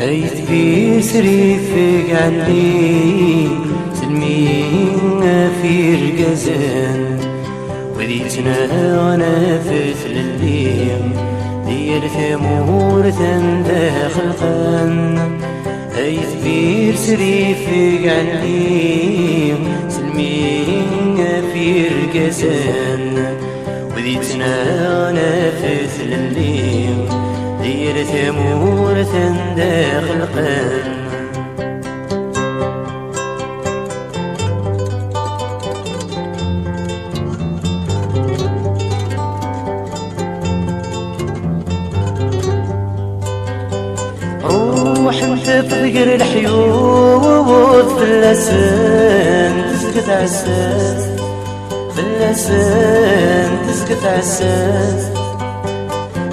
Ay tbisrit tgelli, telmi ɣef irgazen, wid yettnaɣen ɣef tlelli, di yal tamurt anda xelqen. Ay tbisrit tgelli, telmi ɣef irgazen, wid yettnaɣen ɣef tlelli, di yal tamurt anda xelqen. Ruḥent ṭṭger leḥyuḍ, fell-asen tezga tɛessast. Fell-asen tezga tɛessast.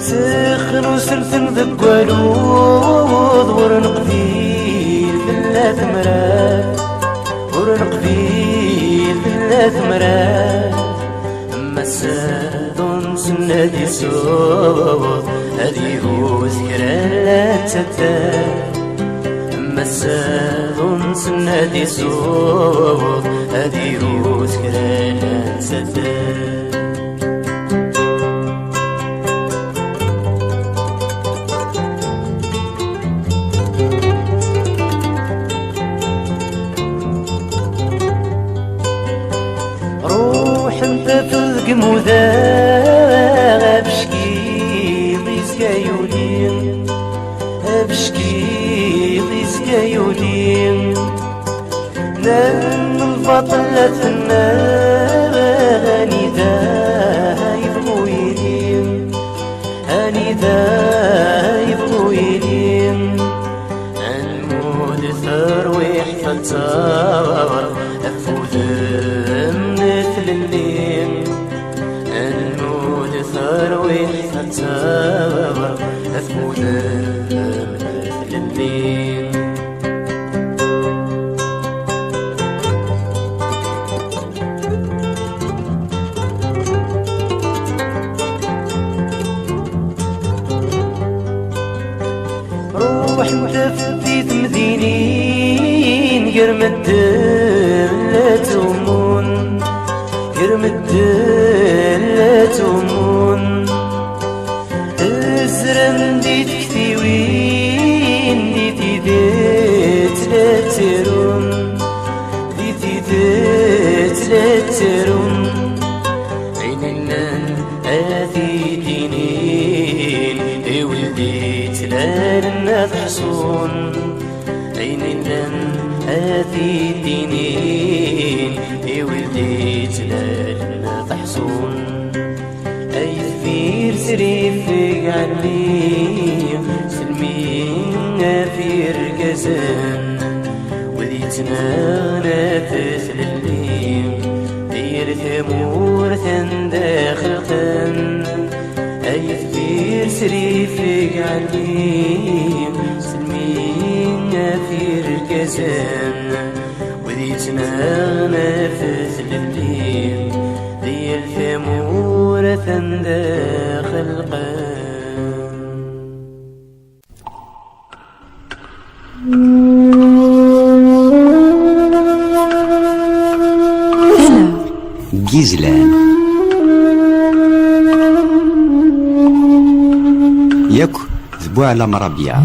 Sexnusen-ten deg waluḍ, ur neqbil tella temrart, ur neqbil tella temrart. Massa d unsen ad isuḍ, ad ihuz kra n la taddart. Massa d unsen ad isuḍ, ad ihuz kra n la taddart. Ruḥent afud deg imuda, abeckiḍ yezga yuli, abeckiḍ yezga yuli. Nnan lbaṭel la tenna, anida yebɣu yili, anida yebɣu yili. Anmud terwiḥt ad taɣer ɣef udem n tlelli. Anmud terwiḥt ad taɣer ɣef udem n tlelli. Ruḥent ɣef di temdinin, gar medden la ttɛumun, gar medden la ttɛumun. Zzren di tektiwin, di tidet la ttarun, di tidet la ttarun. Ayen llan ad t-id-inin i wid d-yettlalen ad ḥṣun. Ayen llan Ad t-inin i wid d-yettlalen taḥṣun. Ay teffirt rifeg ɛelli, selmi ɣef yergazen, wid yettnaɣen ɣef tlelli, di yal tamurt anda xelqen. Ay teffirt rifeg ɛelli, selmi ɣef yergazen, wid yettnaɣen ɣef tlelli, di yal tamurt anda xelqen. Tala. Gizlan. Yakk d Buɛlam Rabia.